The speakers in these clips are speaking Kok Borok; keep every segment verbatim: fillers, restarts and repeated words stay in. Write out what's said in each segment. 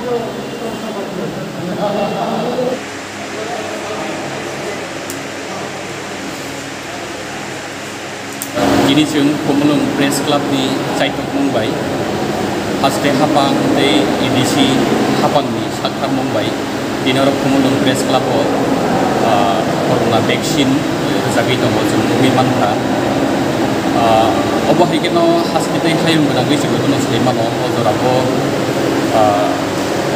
Tini chwng Khumulwng Press Club ni chaitokmung bai, haste haphang tei A D C haphang ni sakharmung bai, tini oro Khumulwng Press Club o, ah, corona vaccine rwjagwi tongo, chwng nugwi mankha. Ah, obo hai kheno haste tei hayung gwnangwi chwng jotono sai mano, o jora o, ah,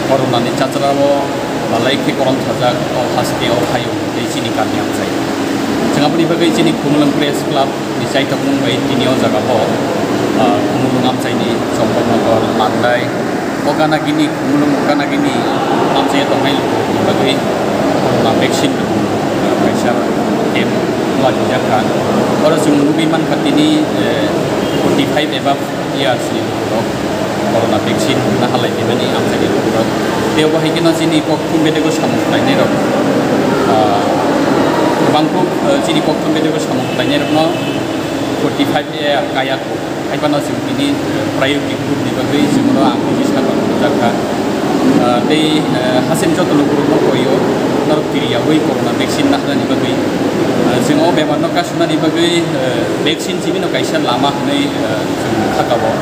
corona ni chachra o balai khe korom sajak o haste o hayung tei chini kami amchai. Chwng aboni bagwi chini Khumulwng Press Club ni chaitokmung bai tini o jaga o, ah, Khumulwng amchaini Chompornagar, Mandai, o gana gini Khumulwng o gana gini amchai tongnai lukurokni bagwi corona vaccine rwmung, ah, kaisa camp wngma rijak kha. Oro chwng nugwi mankha tini, eh, forty five above years ni lukurok corona vaccine rwna halai phaimani amchaini lukurok. Tei obo hai kheno chini kokthum bedego samung khlainairok, ah, bangkuk, ah, chini kokthum bedego samung khlainairokno forty five A kaya kho. Hai phano chwng tini, ah, priority group ni bagwi chwng oro ang tini sakha rwjakha. Ah, tei, ah, hasem joto lukurokno koio norok kiriyaui corona vaccine naharnani bagwi. Ah, chwng o bemar no kasunani bagwi, ah, vaccine simi no kaisa lama hwnwi, ah, chwng kha tabok.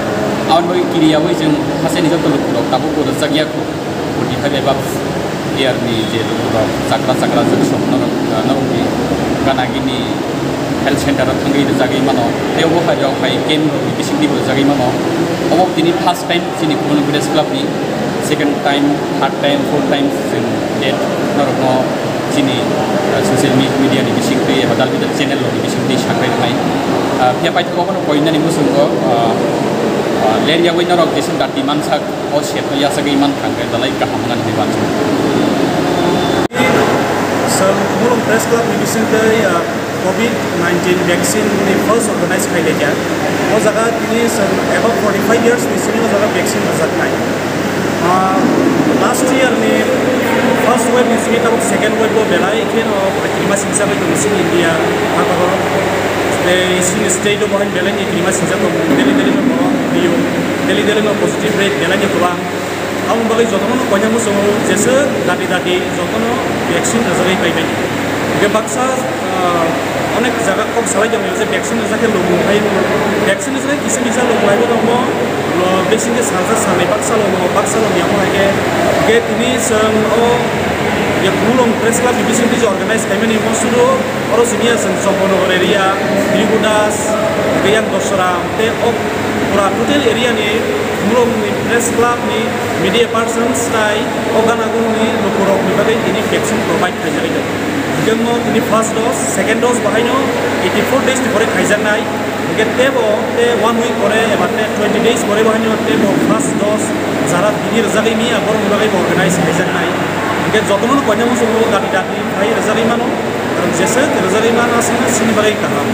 Aboni bagwi kiriyaui chwng haseni joto lukurok tabuk bo rwjak ya kho. Forty five above year ni je lukurok chakra chakra jwk song norok, ah, norokni gana gini health center o thangwi rwjagwi mano. Tei obo hai rok hai camp rok ni bisingtwi bo rwjagwi mano. Obo tini first time chini Khumulwng Press Club ni, second time, third time, fourth time chwng date norokno chini, ah, social me-, media ni bisingtwi eba dal bidal channel rok ni bisingtwi sakrai rwnai. Ah, phiya paithago bono koinani muchungo, ah, ah, ler yaui norok jesa dati mansak o set no yasagwi mankha hwnkhe belai kaham wngani hinwi uansukha. Chwng Khumulwng Press Club ni bisingtwi, ah, covid nineteen vaccine ni first organize khailaiya. O jaga tini chwng about forty five years ni simi o jaga vaccine rwjaknai. Ah, last year ni first wave ni simi tabuk second wave o belai kheno kirima singsa bai tongo chini India ha kotor. Tei chini state o bo hai belai ni kirima singsa tongo, daily daily no borok rio, daily daily no positive rate belai ni kwbang. Aboni bagwi jotono no koina muchungo jesa dati dati jotono vaccine rwjagwi paibai. Hwnkhe baksa, ah, onek jaga kok salai tongo je vaccine rwjak khe lobong hai, vaccine rwjak khe kisa kisa lobong hai bo tongo, lo, besi khe salsa salnwi baksa lobong, baksa lobong ya bo hai khe. Hwnkhe tini chwng o je Khumulwng Press Club ni bisingtwi je organize khaimani mo sudu oro simi ya chwng Chompornagar area, Tripura Das, hwnkhe yang Dosra, tei o pura total area ni Khumulwng ni Press Club ni media persons tai o gana gurung ni lukurok ni bagwi tini vaccine provide khaijagwi tongo. Hwnkhe mo tini first dose, second dose bo haino eighty four days ni pore khaijaknai. Hwnkhe tebo te one week pore eba te twenty days pore bo haino tebo first dose jara tini rwjagwi miya borok ni bagwi bo organize khaijaknai. Hwnkhe jotono no koina muchungo dati dati phai rwjagwi mano. Karon jesa rwjagwi mano aswk chini bagwi kaham.